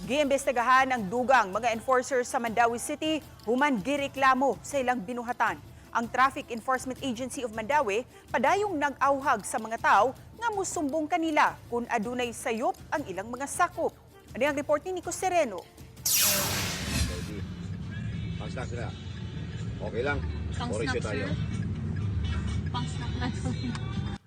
Giimbestigahan ang dugang mga enforcers sa Mandaue City human gireklamo sa ilang binuhatan. Ang Traffic Enforcement Agency of Mandaue padayong nag-auhag sa mga tao nga musumbong kanila kung adunay sayop ang ilang mga sakop. Ano ang report ni Nico Sereno? Ready. Pang snacks na. Okay lang. Pang Orange snack, tayo. sir. Pang snack na.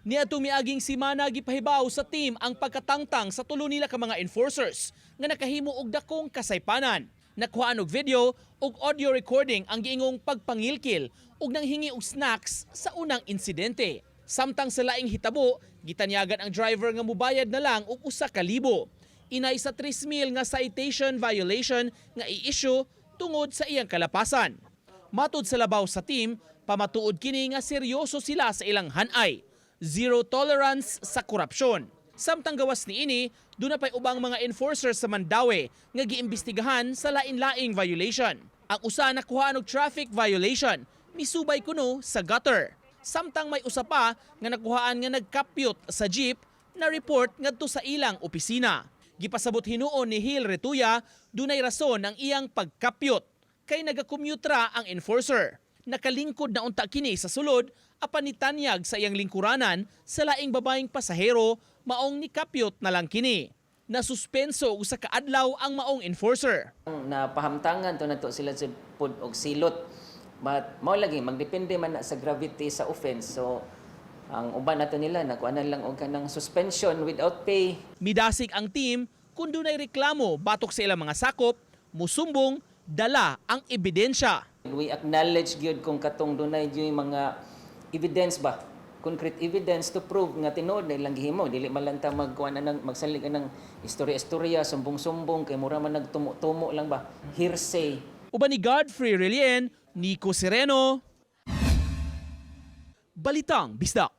Niadtong miaging simana, gipahibaw sa team ang pagkatangtang sa tulo nila ka mga enforcers nga nakahimo og dakong kasaypanan. Nakuhaan og video ug audio recording ang giingong pagpangilkil ug nanghingi og snacks sa unang insidente. Samtang sa laing hitabo, gitanyagan ang driver nga mubayad na lang og 1,000. Inay sa 3,000 nga citation violation nga i-issue tungod sa iyang kalapasan. Matud sa labaw sa team, pamatuod kini nga seryoso sila sa ilang hanay. Zero tolerance sa korupsyon. Samtang gawas niini, duna pay ubang mga enforcer sa Mandaue nga giimbestigahan sa lain-laing violation. Ang usa, nakuhaan og traffic violation, misubay kuno sa gutter. Samtang may usa pa nga nakuhaan nga nagkapyot sa jeep na report ngadto sa ilang opisina. Gipasabot hinuon ni Hil Retuya, dunay rason ang iyang pagkapyot kay nagacommute ra ang enforcer. Nakalingkod na unta kini sa sulod apan nitanyag sa iyang lingkuranan sa laing babaeng pasahero, maong nikapyot na lang kini. Nasuspenso og 1 ka adlaw ang maong enforcer. Napahamtangan to nato sila sa pud og silot, but mao lagi magdepende man na sa gravity sa offense. So ang uban nato nila nakuanan lang og kanang suspension without pay. Midasig ang team kung dunay reklamo batok sa ilang mga sakop, musumbong dala ang ebidensya. We acknowledge gyud kung katong dunay gyud mga evidence ba, concrete evidence to prove nga tinuod na ilang gihimo. Dili man lang ta magkuan na ng magsalig ng istorya-istorya, sumbong-sumbong, kay mura man nagtumo-tumo lang ba, hearsay. Uban ni Godfrey Relien, Nico Sereno, Balitang Bisdak.